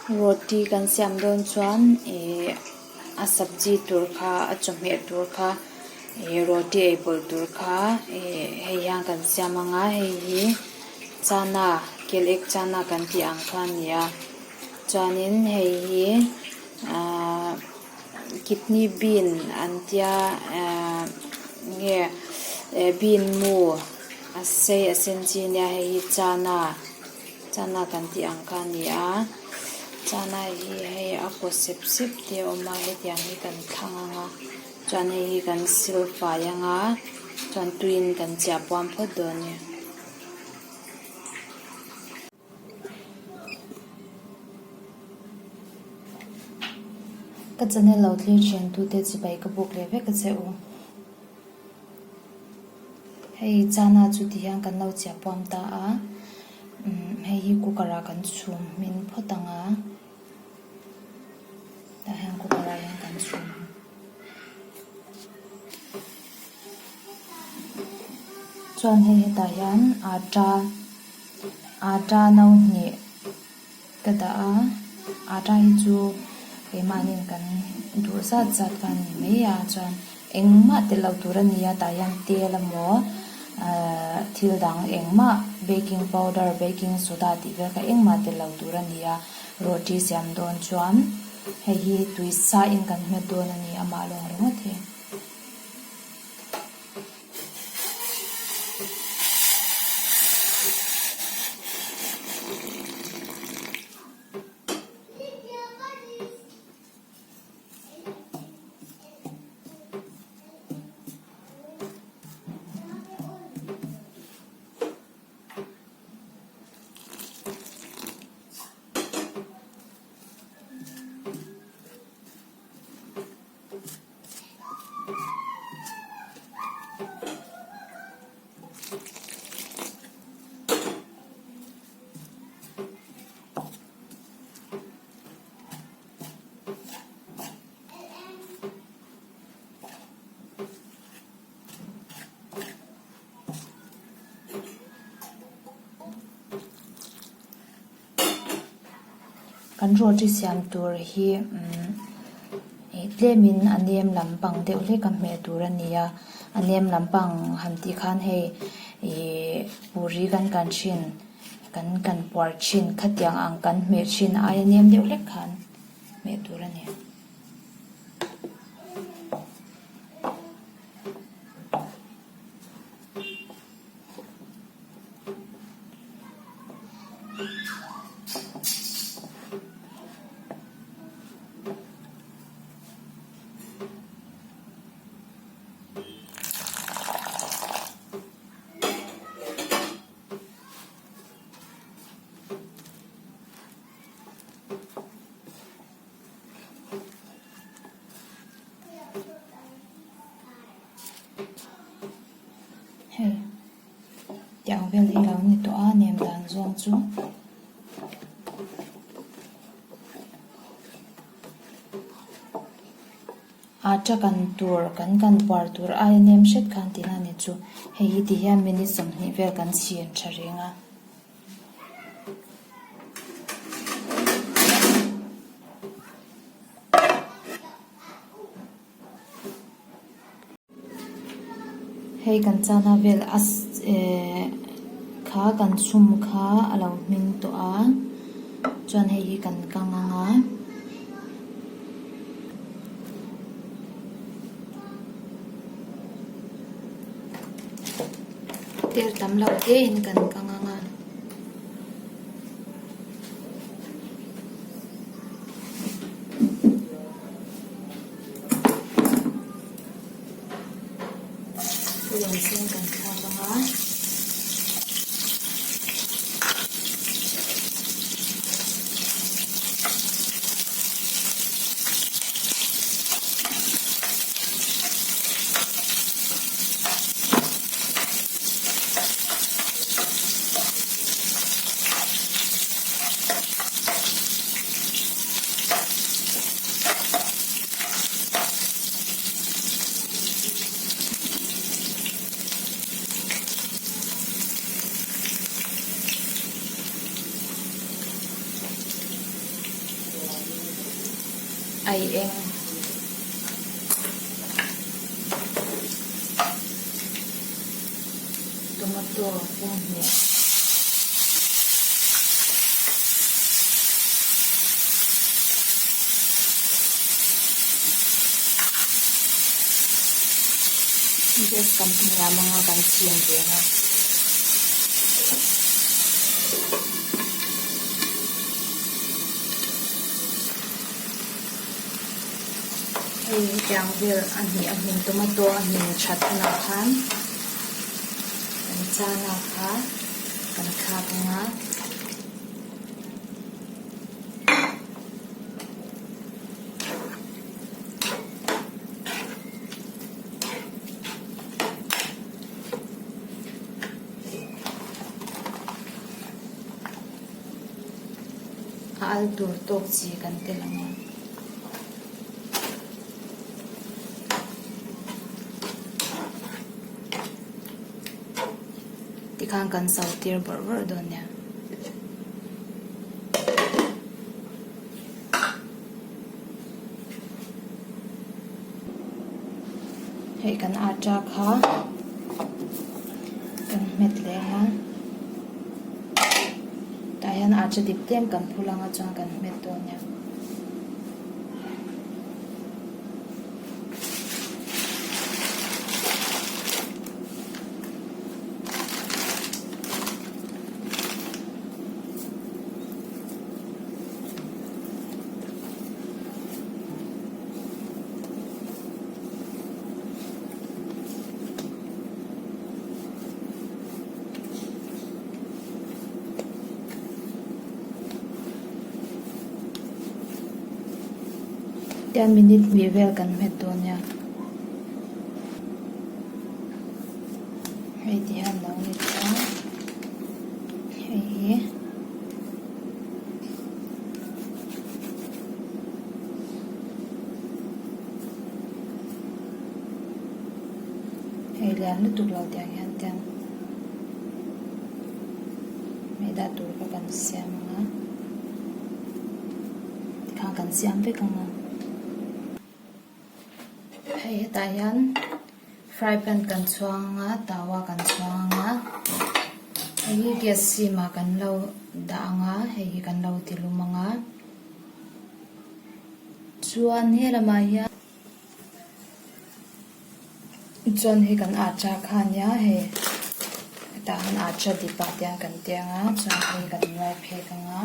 Roti kan siam dawn chuan ihh a sabji tur kha a chawhmeh tur kha ihh roti ei pawlh tur kha ihh hei hian kan siam ang a hei hi chana kel ek chana kan tih ang kha a ni a chuanin hei hi ahh kidney bean an tia ahh nge bean mu a sei a sen chi ania hei hi chana chana kan tih ang kha a ni a chana hi hei a kaw sep sep te a awm a hetiang hi kan thlang ang a chuan hei hi kan sil fai ang a chuan tuiin kan chiah puam phawt dawn a ni. Ka channel lo thlir thian tute chibai ka buk leh vek a che u. Hei chana chu ti hian kan lo chiah puam ta a, umm hei hi cooker ah kan chhum hmin phawt ang a, tah hian cooker ah hian kan chhum. Chuan hei hetah hian atta atta no hnih ka dah a atta hi chu keimahniin kan duh zat zat kha a ni mai a chuan engmah tel lo tur a ni a tah hian tel emaw ahh thil dang engmah baking powder baking soda tih vel kha engmah tel lo tur a ni a roti siam dawn chuan hei hi tui sa in kan hmet dawn a ni amah lawng ringawt hi. Kan roti siam tur hi umm ih tlemin a nem lampang deuh hlek a hmeh tur a ni a a nem lampang han tih khan hei ihh puri kan kan thin kan kan puar thin khatiang ang kan hmeh thin aia nem deuh hlek khan hmeh tur a ni. Hei tiang vel hi lo ni tawh a nem dan zawng chu. Atta kan tur kan kan puar tur aia nem hret khan tihna a ni chu hei hi ti hian minute 20 vel kan chhin tha reng a. Hei kan chana vel a eh kha kan chhum kha a lo hming tawh a chuan hei hi kan kang ang a. Tel tam lo te in kan kang ang a. Purun sen kan thlak ang a. Aieng. Tomato pum hnih. Gas kan hniam anga kan chhim ve ang a. Hei hetiang vel a hnih a hmin tomato a hmin that hunah khan kan chana kha kan thlak ang a. A al tur tawk chi kan tel ang a. Tikhan kan so tir bawrh bawrh dawn nia. Hei kan atta kha kan hmet leh ang a tah hian atta dip tlem kan phul ang a chuan kan hmet dawn nia. Tian minute hnih vel kan hmet dawn nia. Hei ti hian lo ni ta. Hei hi. Hei lian lutuk lo tiang hian ten maida tur kha kan siam ang a tikhan kan siam vek ang a. Hei hetah hian fry pan kan chhuang ang a tawa kan chhuang ang a hei hi gas sim ah kan lo dah ang a hei hi kan lo ti lum ang a chuan he lamah hian chuan hei kan acha kha a nia hei hetah hian acha dip ah te hian kan ti ang a chuan hei kan nuai phek ang a.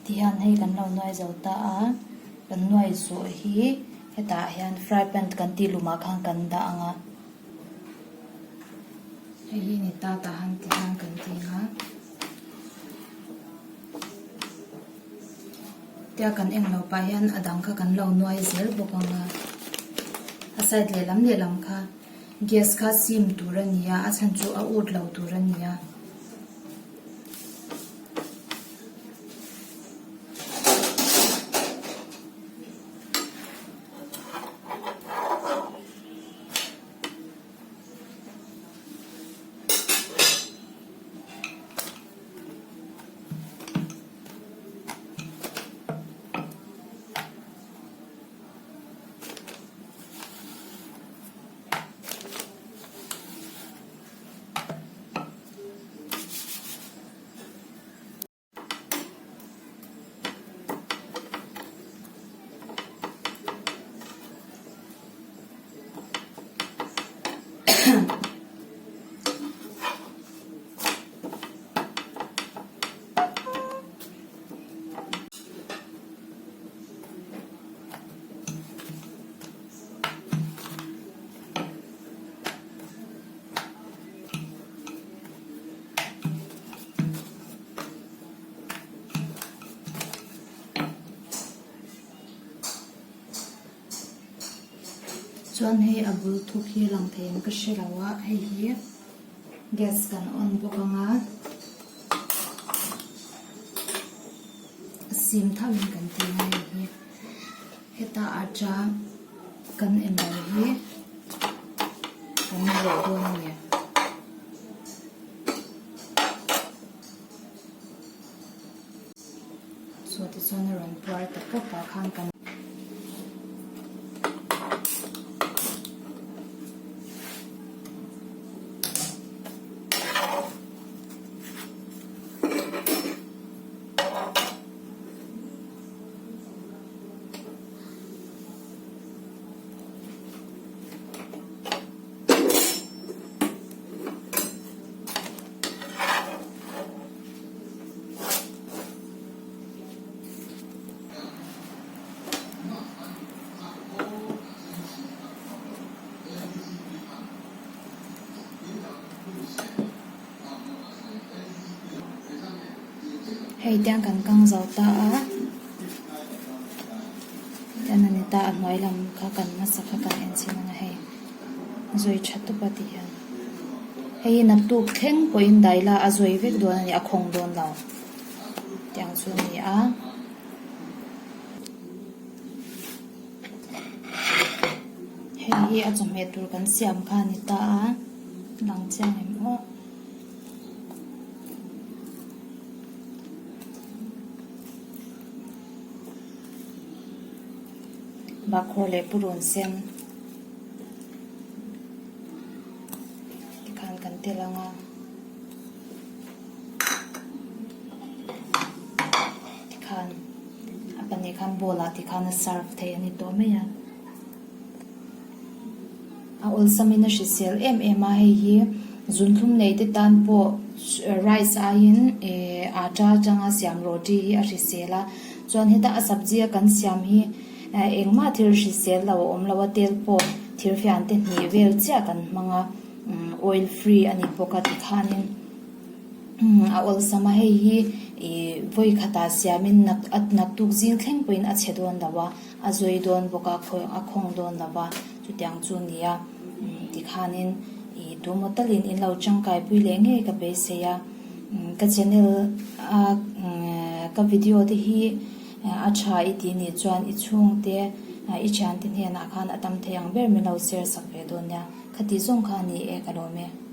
Tihian hei kan lo nuai zo ta a, kan nuai zawh hi hetah hian fry pan kan tih lumah khan kan dah ang a. Hei hi ni ta tah han ti hian kan ti ang a. Tia kan eng lo pah hian a dang kha kan lo nuai zel bawk ang a. A side lehlam lehlam kha gas kha sim tur a ni a, a chhan chu a ut lo tur a ni a. Chuan hei a bul thuk hi lang thei ang ka hre lo a, hei hi gas kan on bawk ang a, a sim thauh in kan ti ang a hei hi heta atta kan en lo hi kan rawh dawn a ni. Saw tichuan a rawn puar ta pawp ah khan kan. Hei tiang kan kang zo ta a tian a ni ta a hnuai lam kha kan hmasa kha kan en chhin ang a hei zawi tha tawp a ti hian. Hei hi naktuk thleng pawhin dai la a zawi vek dawn a ni a khawng dawn lo tiang chu a ni a. Hei hi a chawhmeh tur kan siam kha a ni ta a lang chiang em aw. Bakhaw leh purun sen. Tikhan kan tel ang a, tikhan a pahnih khan bowl ah tikhan a serve thei a ni tawh mai a. A awlsam in a hrisel em em a, hei hi zunthlum nei te tan pawh rice aiin eh atta atanga siam roti hi a hrisel a, chuan heta a sabji a kan siam hi. Engmah thil hrisel lo a awm lo a, tel pawh thirfian te hnih vel chiah kan hmang a, oil free a ni bawk a tikhanin a awlsam a, hei hi ih vawi khatah siamin nak a naktuk zing thleng pawhin a chhe dawn lo a, a zawi dawn bawk a, a khawng dawn lo a, chutiang chu a ni a, tikhanin ih tumaw talin in lo tangkai pui leh ngei ka beisei a, ka channel a ka video te hi. A tha i tih nih chuan i chhungte, i thiante hnenah khan a tam thei ang ber min lo share sak ve dawn nia. Khati zawng kha a ni e ka lawm e.